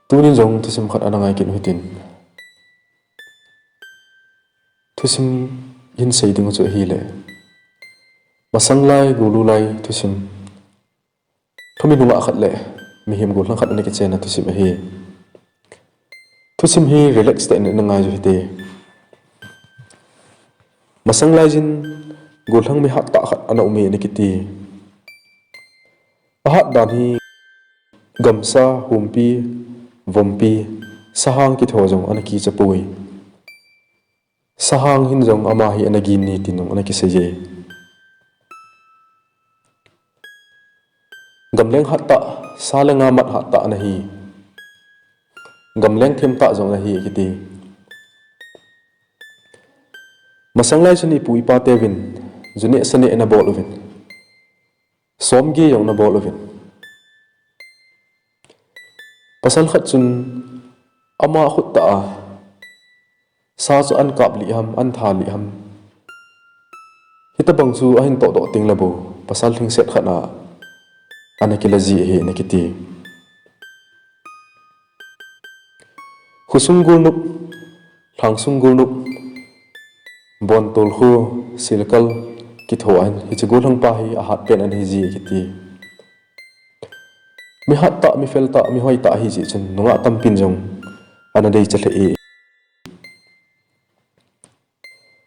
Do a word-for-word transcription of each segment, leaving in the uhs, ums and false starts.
Tunin jong thusim khat ana ngai kit u hitin. Thusim hin sei ding chu ahile, masang lai, gulu lai thusim, thumi nungah khat le mihem gollhang khat ana kichenna thusim ahi. Thusim hi relax tah in ana ngai u hite. Masang lai jin gollhang mi hattah khat ana um e ana kiti. Ahat dan hi gamsa, humpi, vompi, sahang kitho jong ana kicha poi. Sahang hin jong ama hi ana gin e tin jong ana kisei e. Gamleng hattah, sa le nga mat hattah ana hi. Gamleng themtah jong ana hi kiti. Masang lai chun ipu ipa teuvin, ju neh sa neh ana bol uvin, somge jong ana bol uvin. Pasal khat chun ama khut tah a sa chu an kap lih ham, an tha lih ham, hitobang chu ahin tohdoh teng le bou, pasal lhingset khat a ana kila ji ahi ana kiti. Khosung golnop, lhangsung golnop, bontol kho, silkal kitho a hin hiche gollhang pa hi ahat pen ana hi ji kiti. Mi hattah, mi feltah, mi hoitah ahi jeh chun nungah tampin jong ana deicha lheh e.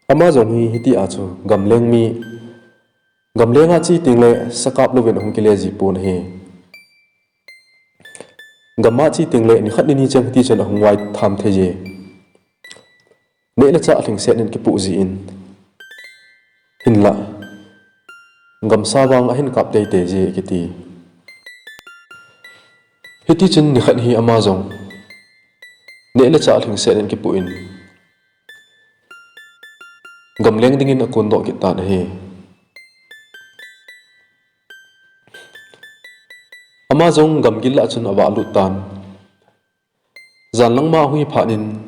Ama jong hi hitia chu gamleng mi, gamleng a che teng le sa kap louvin ahung kile ji pon ahi. Gam a che teng le nikhat nini cheng hiti chun ahung vai tham thei e. Neh le chah lhingset in kipoh jin, hinlah gamsa vang ahin kap teitei e kiti. Hiti chun nikhat hi ama jong neh le chah lhingset in kipoh in, gamleng dingin akondoh kit tan ahi. Ama jong gamgil lah chun avah lut tan. Jan lang ma ahui phat in,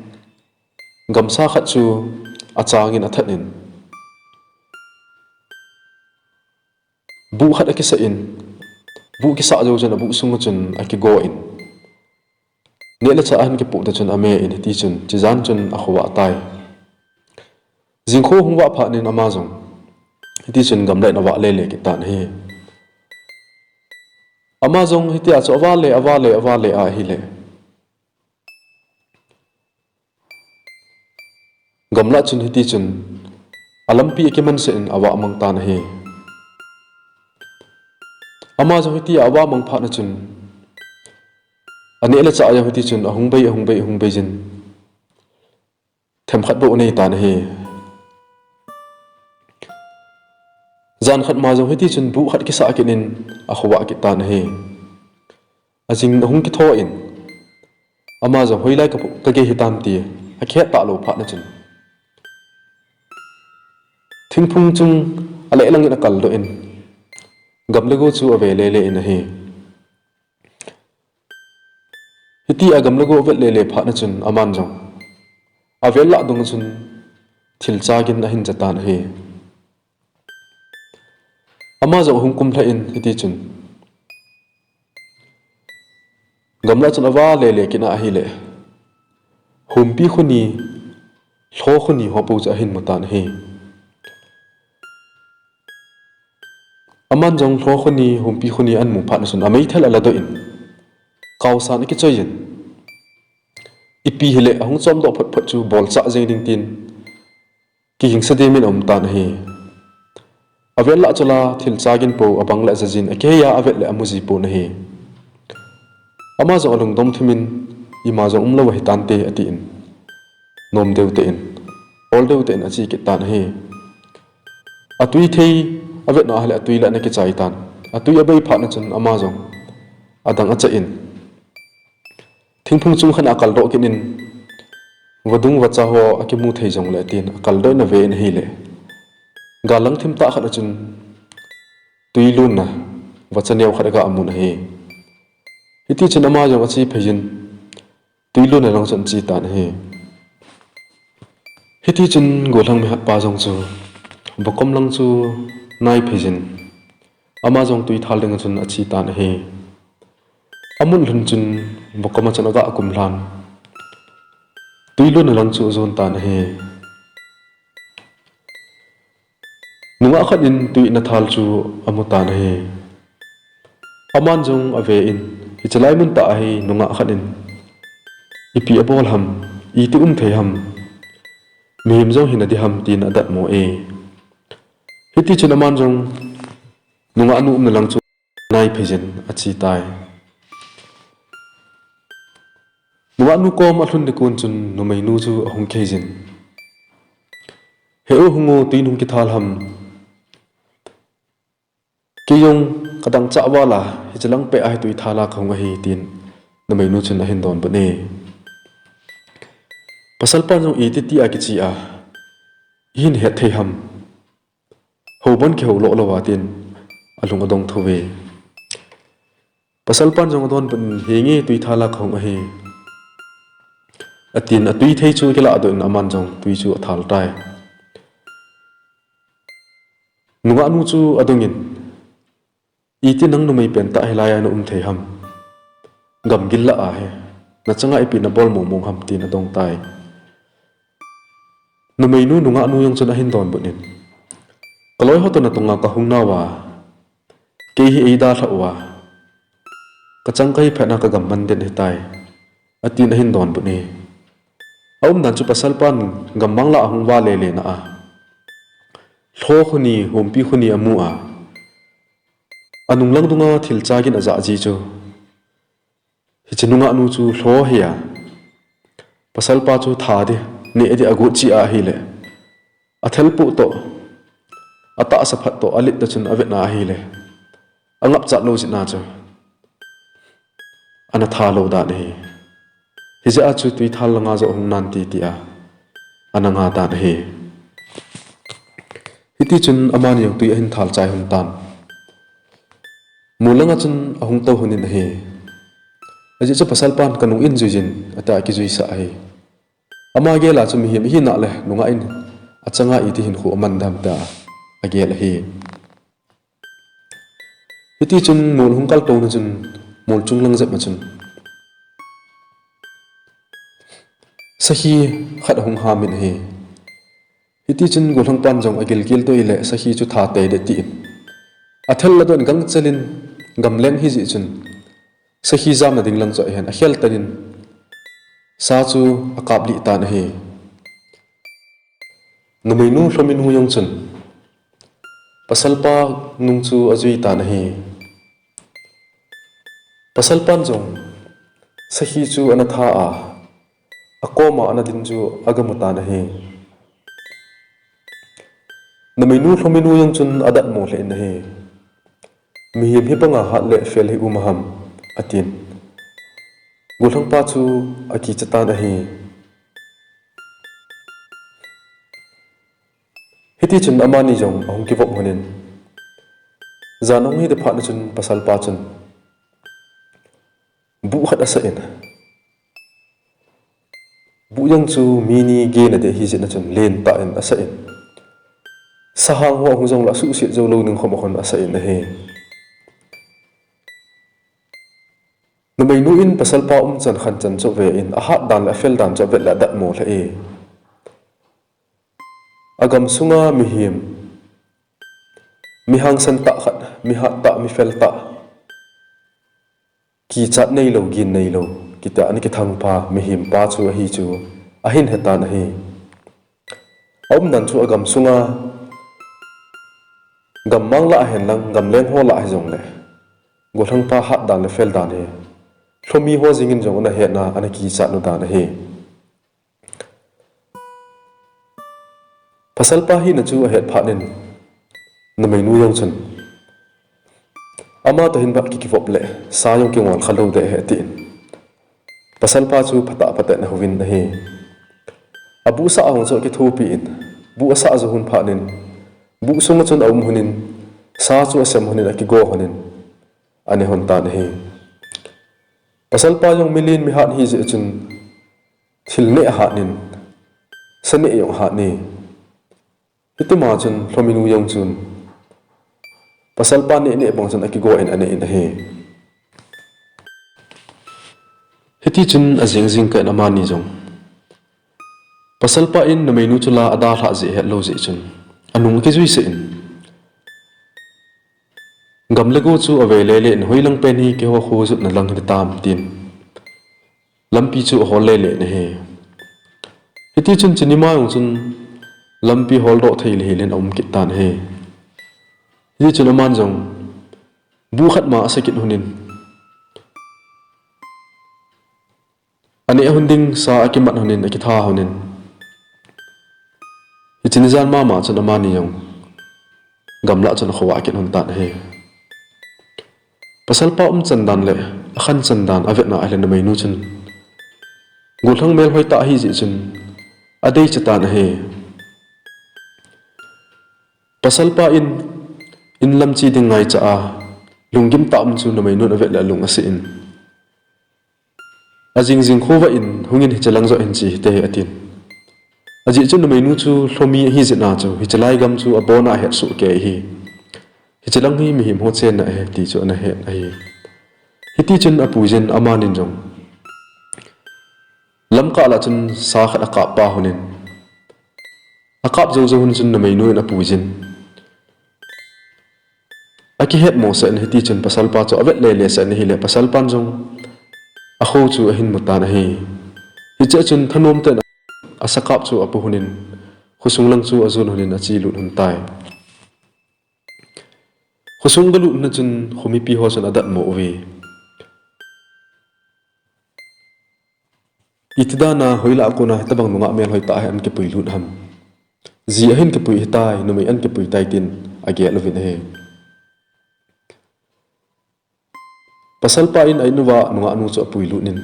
gamsa khat chu achangin athat in, buh khat akisah in, buh kisah jou chun abuh sunga chun akigo in, neh le chah ahin kipoh ta chun ame in, hiti chun hiche jan chun akhovah tai. Jingkho hung vah phat in ama jong hiti chun gamla in avah lele kit tan ahi. Ama jong hitia chu avah le, avah le, avah le ahile, gamla chun hiti chun alampi akimansah in avah mang tan ahi. Ama jong hitia avah mang phat na chun, aneh le chah jong hiti chun ahung bei, ahung bei, ahung bei jin, themkhat bou anei tan ahi. Jan khat ma jong hiti chun buh khat kisah kit in akhovah kit tan ahi. Ajing ahung kitho in, ama jong hoilai ka, kagei hitam ti akihet talou phat na chun, thingphung chung aleh lang in akaldoh in, gam le go chu ave lele in ahi. Hitia gam le go avet lele phat na chun aman jong avel lah dung chun thil chagin ahin ja tan ahi. Ama jong ahung kumlha in hiti chun, gamla chun avah lele kit na ahile, humpi khoni, lho khoni ho pou chu ahin mu tan ahi. Aman jong lho khoni, humpi khoni ahin mu phat na chun ameithal aladoh in, kaosan akichoi in, ipi hile ahung chomdoh phot phot chu bolchah jeng ding tin, kigingsa dem in aum tan ahi. Avel lah chu la thil chagin pou abang le aja jin, akihei a avet le amu ji pon ahi. Ama jong alungdong thim in, ima jong umlou ahi tante atin, nom deu tah in, ol deu tah in ache kit tan ahi. Atui thei avet na ahile atui le ana kichai tan. Atui abei phat na chun ama jong adang acha in, thingphung chung khat a akaldoh kit in, vadung vacha ho akimu thei jongle tin akaldoh in ave in ahile, gal lang thim tah khat a chun tui lonna vacha neo khat aga amun ahi. Hiti chun ama jong ache phei in, tui lonna lang chun ache tan ahi. Hiti chun gollhang mihat pa jong chu vakom lang chu anai phei in, ama jong tui thal ding a chun ache tan ahi. Amun lhon chun bokam a chun aga kum lhan. Tui lutna lang chu ajon tan ahi. Nungah khat in tui na thal chu amu tan ahi. Aman jong ave in, hiche lai mun tah a hi nungah khat in ipi abol ham, iti um thei ham, mihem jong hina di ham tin adatmo e. Hiti chun aman jong nungah nu umna lang chu nai phei jin ache tai. Nungah nu kom alhun ding kon chun numei nu chu ahung kihei jin, "He u, hung o, tuin hung kithal ham. Kei jong kadang chah val a, hiche lang peh a hi tui thal a kahung ahi," tin numei nu chun ahin donbut e. Pasal pan jong iti ti a kiche a, "Ihin het thei ham? Hou bon kihou lou lou a," tin alung adong tho ve. Pasal pan jong adonbut in, "Henge, tui thal a kahung ahi," atin, atui thei chu akilah doh in aman jong tui chu athal tai. Nungah nu chu adong in, "Iti nang numei pen tah hilai a na um thei ham? Gamgil lah a hi nachang a ipi nabol mong mong ham?" tin adong tai. Numei nu nungah nu jong chun ahin donbut in, "Kaloi ho toh natong a kahung nau a, kei hi eidalhah uva, kachang kahi phat na kagam man den ahitai," atin ahin donbut e. Aumdan chu pasal pan gammang lah a ahung vale le na a, lho khu ni, humpi khu ni amu a, anung lang dunga thil chagin ajah ji chu, hiche nungah nu chu lho hi a, pasal pa chu that ding, neh ding agot cheh a ahile, athelpu toh, atahsa phat toh, alet toh chun avet na ahile, angapcha lou jeh a chu ana tha lou dan ahi. Hijeh a chu tui thal langa joh hung nan ti ti a ana nga dan ahi. Hiti chun amani jong tui ahin thal chai hon tan. Mol langa chun ahung tou hon in ahi. Ajeh chu pasal pan, "Kanung in jui jin," ati a akijui sah ahi. Ama gel a chu mihem ihi na le nungah in achang a iti hinkho aman dem tia agel ahi. Hiti chun mol hung kal tou na chun, mol chung lang jep ma chun sakhi khat ahung ham in ahi. Hiti chun gollhang pan jong agilkel tou le sakhi chu that tei ding tin, athel la don gangchel in, gamleng hi jeh chun sakhi jamna ding lang chu ahin akhel tan in, sa chu akap lih tan ahi. Numei nu lhomi nu jong chun pasal pa nung chu ajui tan ahi. Pasal pan jong sakhi chu ana that a, akom a ana ding chu agamu tan ahi. Numei nu lhomi nu jong chun adatmo lheh in ahi. "Mihem hi banga hat le fel hi um ham?" atin. Gollhang pa chu akicha tan ahi. Hiti chun amani jong ahung kivop hon in, jan ahung hi ding phat na chun pasal pa chun buh khat asah in, buh jong chu mi ni gena ding ahi jeh a chun len tah in asah in, sahang ho ahung jong le asuhset jou lou ding khom a hon asah in ahi. Numei nu in pasal pa umchan khanchan chu ave in, ahat dan le afel dan chu avet le adatmo lheh e. Agam sunga mihem, mi hangsan tah khat, mi hat tah, mi fel tah, kichat neilou, gin neilou, kitia ana kithang pa mihem pa chu ahi chu ahin he tan ahi. Aumdan chu agam sunga gammang lah a hen lang, gamleng ho lah a hijong le, gollhang pa hat dan le fel dan hi lhomi ho jeng in jong ana hetna, ana kichat u dan ahi. Pasal pa hina chu ahet phat in, numei nu jong chun, "Ama toh hin ba kikivop le sa jong kingol kha lou ding ahi," tin pasal pa chu phatah phatah in ahou in ahi. Abuh sah hon chu akithopi in, buh asah jou hon phat in, buh sunga chun aum hon in, sa chu asem hon in, akigo hon in, ane hon tan ahi. Pasal pa jong milen mihat hi jeh chun, thil neh ahat in, sa neh jong ahat in. Hitima chun lhomi nu jong chun pasal pa neh neh bang chun akigo in aneh in ahi. Hiti chun ajing jingkah in amani jong, pasalpa in numeinu chu la adalhah jeh ahet lou jeh chun, alung akijui sah in, gam le go chu ave lele in, hoilang pen hi keiho kho jotna lang hitam tin, lampi chu ahol lele in ahi. Hiti chun chuni ma jong chun lampi holdoh thei le hel in aum kit tan ahi. Hiti chun aman jong bu khat ma asa kit lhonin, aneh lhon ding sa akimat lhonin, akitha lhonin, hiche ni jan mama chun amani jong gamlah chun akhovah kit lhon tan ahi. Pasalpa umchan dan le akhanchan dan avetna ahile numeinu chun gollhang melhoi tah ahi jeh chun adeicha tan ahi. Pasalpa in inlam che ding ngaicha a, lunggim tah um chu numeinun avet le alung asih in, ajing jing khovah in, hungin hiche lang joh hin che hite atin. Ajeh chu numeinu chu lhomi ahi jeh a chu hiche lai gam chu abona ahet soh kei ahi. Hiche lang hi mihem ho chenna ahi ti chu ana het ahi. Hiti chun apuijin amanin jong lamkah lah chun sa khat akap pah lhonin, akap jou jou lhon chun numeinu in apuijin, akihetmo sah in, hiti chun pasalpa chu avet lele sah in ahile, pasalpan jong akho chu ahin mu tan ahi. Hichea chun thanom tah in asakap chu apu lhonin, khosung lang chu ajon lhonin achelut lhon tai. Khosung agalut lhon chun khomipi ho chun adatmo uve. Iti dan a hoilah a kona hitobang nungah melhoi tah hi ahin kipui lut ham, ji ahin kipui hitai, numei ahin kipui tai tin agel uvin ahi. Pasalpa in a-in uva nungahnu chu apui lut in,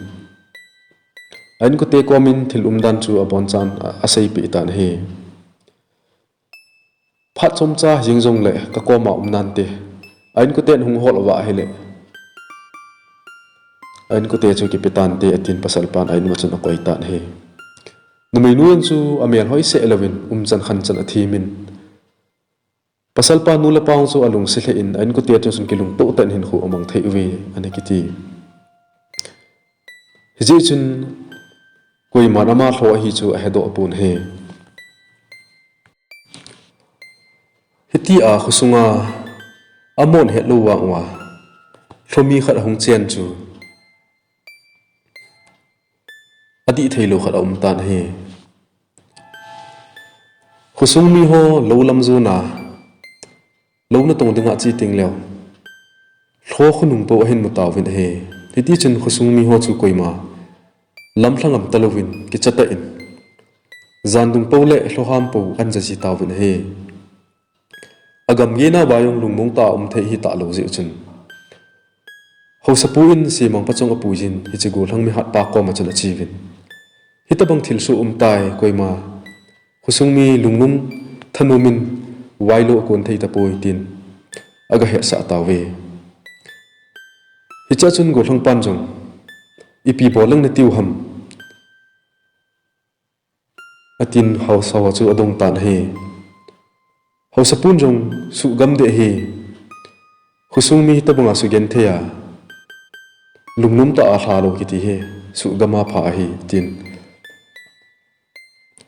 a-inkote komin thil umdan chu abonchan a, aseipeh tan ahi. Phat chomcha jeng jongle kakoma um nante, a-inkoten hung hol uva ahile, a-inkote chu kipe tante, atin pasalpan a-in uva chun akoi tan ahi. Numeinu in chu amelhoi seh louvin umchan khanchan athimin, pasalpa nu le pa chu alungset lheh in, a-inkote chun kilungtoh tah in hinkho amang thei uve, ana kiti. Hijeh chun koiman ama lho ahi chu ahedoh pon ahi. Hitia khosunga amon hetlou vang uva lhomi khat ahung chen chu adih theilou khat aum tan ahi. Khosung miho lou lam jona, lou natong dinga che teng leu, lho khonung pou ahin mu tauvin ahi. Hitichun khosung miho chu koima lamlha ngam talouvin kicha tah in, jandung pou le lhoham pou ahin jaji tauvin ahi. Agam gena uva jong lungmong tah a um thei ahi talou jeh chun, haosapu in semang pachong apuijin, hiche gollhang mihatpa koma chun acheuvin, hitobang thilsoh umtai, koima khosung mi lunglum thanom in vailou akon thei tapoi, tin agahetsah tauve. Hichea chun gollhangpan jong, ipi bol leng natiu ham, atin haosa ho chu adong tan ahi. Haosapun jong suhgam deh ahi. Khosung mi hitobanga sugenthei a, lungnom tah a lhalou kiti hi suhgam a pha ahi, tin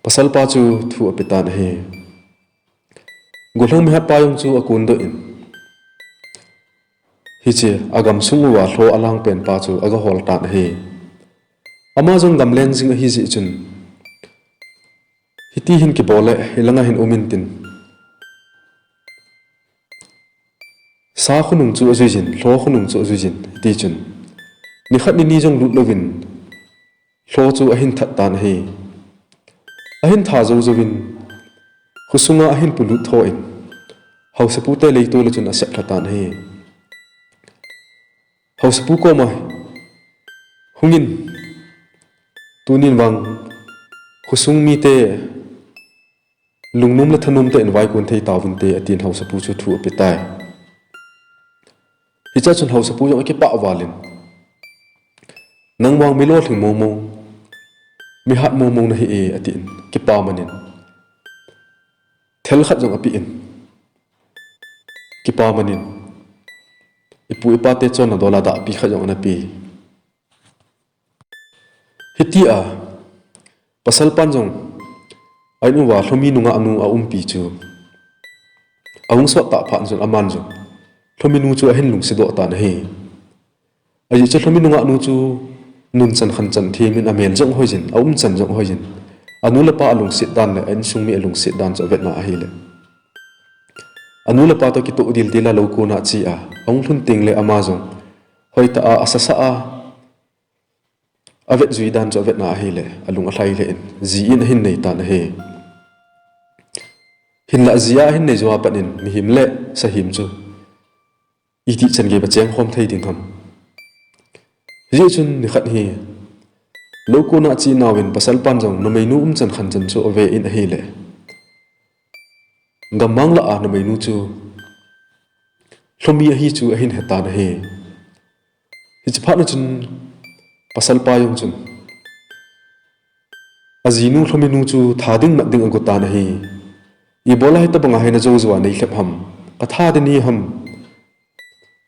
pasalpa chu thu ape tan ahi. Gollhang mihatpa jong chu akondoh in, hiche agamsung uva lho alangpenpa chu agahol tan ahi. Ama jong gamleng jing ahi jeh chun, hiti hin kibol le hilanga hin um intin, sa khonung chu ajuijin, lho khonung chu ajuijin, hitichun nikhat nini jong lut louvin lho chu ahin that tan ahi. Ahin tha jou jouvin, khosunga ahin polut thoin, haosapute leitol a chun aseplha tan ahi. Haosapu koma, hungin, tunin vang khosung mite lungnom le thanom tah in vaikon thei tauvinte, atin haosapu chu thu apetai. Hichea chun haosapu jong akipah valin, nang vang mi lolhing mongmong, mihat mongmong nahi e, atin kipaman in, thel khat jong apen, kipaman in, ipu ipate chonna dola dahpi khat jong ana pe. Tia, pasal pan jong, a in uva Lhomi nungah nu a umpi chu ahung sot tah phat chun aman jong Lhomi nu chu ahin lungset doh tan ahi. Ajeh chu Lhomi nungah nu chu nunchan khanchan thimin amel jong hoijin, aumchan jong hoijin, anu le apa alungset dan le a insung mi alungset dan chu avetna ahile, anu le apa toh kitoh dildil a lou kona chea ahung lhun teng le ama jong hoitah a, asasa a, avetjui dan chu avetna ahile, alung alhai lheh in, ji in ahin nei tan ahi. Hinlah ji a ahin nei jou a pat in mihem le sahim chu itih chan gei va chengkhom thei ding ham. Hijeh chun nikhat hi, lou kona chena uvin pasal pan jong numeinu umchan khanchan chu ave in ahile, gammang lah a numeinu chu Lhomi ahi chu ahin hetan ahi. Hiche phat na chun pasal pa jong chun ajinu Lhomi nu chu tha ding mat ding agotan ahi. Ibola hitobanga hi najou jou a neilhep ham, katha ding nahim,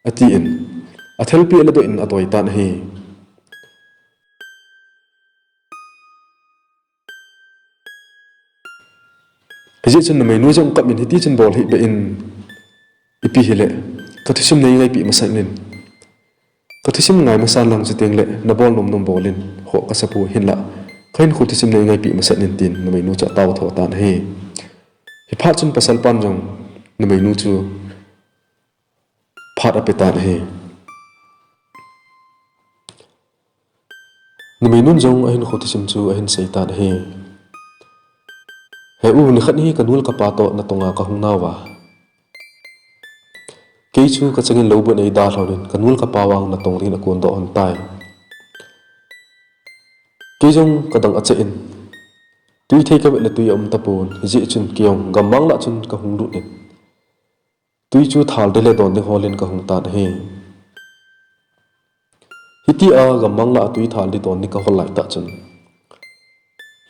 atin, athelpi aladoh in adoi tan ahi. Hijeh chun numeinu jong kap in hiti chun bol hih beh in, ipi hile, kathusim neingaipi masat in, kathusim ngai masan lang chuteng le nabol nomnom bol in, khoh kasapoi, hinlah kahinkho thusim neingaipi masat in, tin numeinu chu atao tho tan ahi. Hiphat chun pasal pan jong numeinu chu phat ape tan ahi. Numeinun jong ahinkho thusim chu ahin sei tan ahi. He u, nikhat hi kanu le kapa toh natonga kahung nauva, kei chu kachangin lou bun eidalhon in kanu le kapa vang natong dingin akondoh lhon tai. Kei jong kadang acheh in, twi thei kavet le twi aum tapon, hijeh chun kei jong gammang lah chun kahung lut in, twi chu thal ding le don ding holin kahung tan ahi. Hitia gammang lah a twi thal ding don ding kahol laitah chun,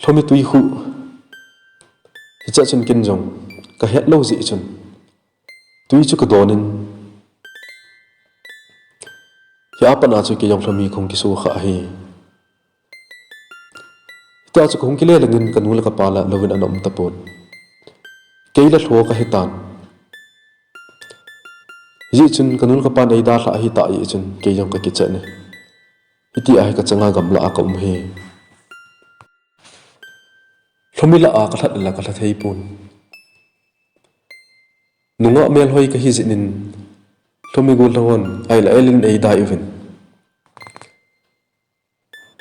Lhomi twi khu, hichea chun ken jong kahet lou jeh chun, twi chu kadon in, hia pat a chu kei jong Lhomi kahung kiso kha ahi. Hitia chu kahung kile lengin kanu le kapa la louvin ana um tapon, kei la Lho kahitan. Hijeh chun kanu le kapan eidalhah ahitah jeh chun kei jong kakicheh e. Hitia hi kachanga gamlah a kaum ahi. Lhomi lah a kalhat le la kalha thei pon. Nungah melhoi kahi jeh in, Lhomi gollhang hon ael ael in eidai uvin,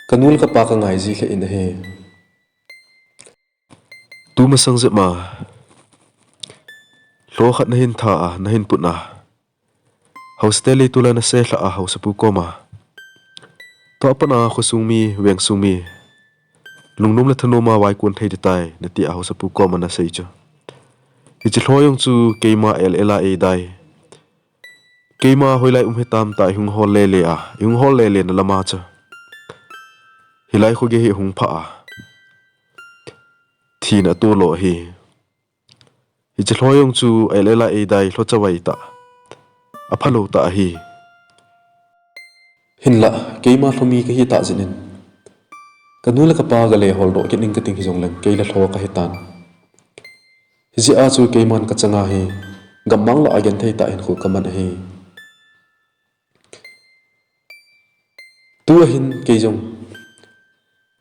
kanu le kapa kangai ji lheh in ahi. Tumasang jep ma, Lho khat nahin tha a, nahin put a, haosate lei tulai nase lhah a haosapu koma, tua pat a khosung mi, vengsung mi, lungnom le thanom a vaikon thei ding tai, nati a haosapu koma nasei chu, hiche Lho jong chu keima el el a eidai. Keima hoilai um hitam tia ihung hol lele a, ihung hol lele na lama chu, hilai khogei hi hung phah a, thina atolo ahi. Hiche Lho jong chu el el a eidai, lho chavai tah, aphalou tah ahi. Hinlah keima Lhomi kahitah jeh in, kanu le kapa gale holdoh kit ning kating hijongleng kei la Lho kahitan. Hijeh a chu keiman kachanga hi gammang lah a genthei tah hinkho kaman ahi. Tua hin kei jong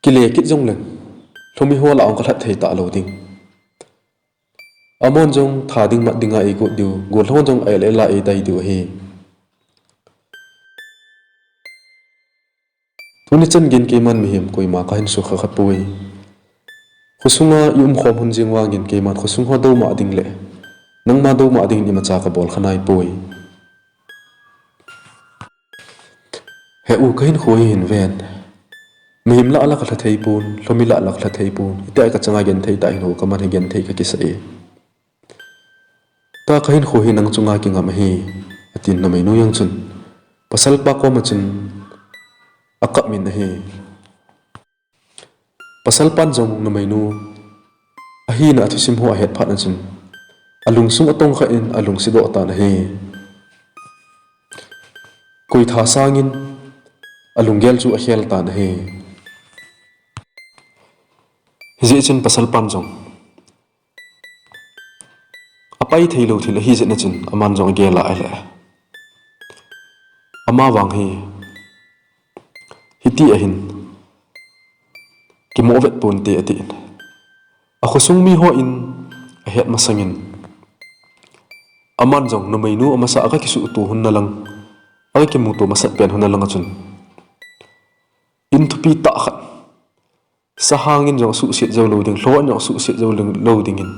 kile kit jongleng Lhomi ho lah a hung kalhat thei talou ding. Amahon jong tha ding mat dinga eigot diu, gollhang hon jong el el a eidai diu ahi. Tuni chan geiyin keiman mihem koima kahin sukha kha poi. Khosunga iumkhom hon jing vangin keiman khosung ho douma ding le nangma douma dingin imacha kabol kha naipoi. He u, kahinkho hi hin ven. Mihem lah a la kalha thei pon, Lhomi lah a la kalha thei pon. Hitia kachanga genthei tah hinkho kaman hi genthei kakisa e. Tua kahinkho hi nang chunga kingam ahi, atin numeinu jong chun pasalpa koma chun akap min ahi. Pasalpan jong numeinu ahina athusim ho ahet phat na chun alungsung atongkha in alungset doh tan ahi. Koitha sangin alunggel chu akhel tan ahi. Hijeh chun pasal pan jong apai theilou thil ahi jeh in achun aman jong agel a ahile, ama vang hi hiti ahin kimoh vet ponte atin, akhosung miho in ahet masangin, aman jong numeinu amasa aga kisuhto hunna lang, aga kimuto masat pen hunna lang achun, in thupi tah khat, sahang in jong asuhset jou lou ding, lho in jong asuhset jou lou dingin,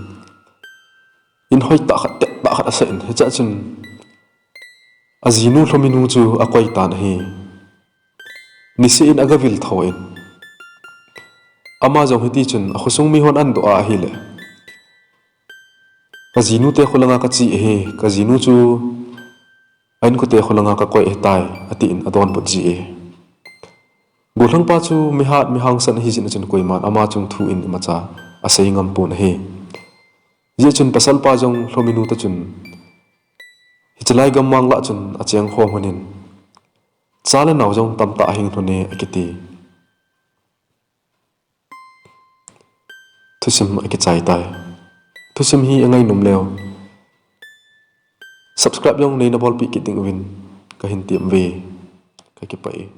in hoitah khat, tettah khat asah in, hichea chun ajinu lhominu chu akoi tan ahi. Niseh in agavil tho in, ama jong hiti chun akhosung mihon adoh a ahile, kajinute kholanga kache ahi, kajinu chu a-inkote kholanga kakoi ahitai, atin adonbut ji e. Gollhangpa chu mihat mihangsan ahi jeh in achun koiman ama chung thu in imacha asei ngam pon ahi. Hijeh chun pasalpa jong lhominu toh chun hiche lai gammang lah chun acheng khom lhonin, cha le nao jong tamtah ahing lhone akiti. Thusim akichai tai. Thusim hi angainom leu subscribe jong neina bolpeh kit ding uvin kahin tem uve. Kakipah e.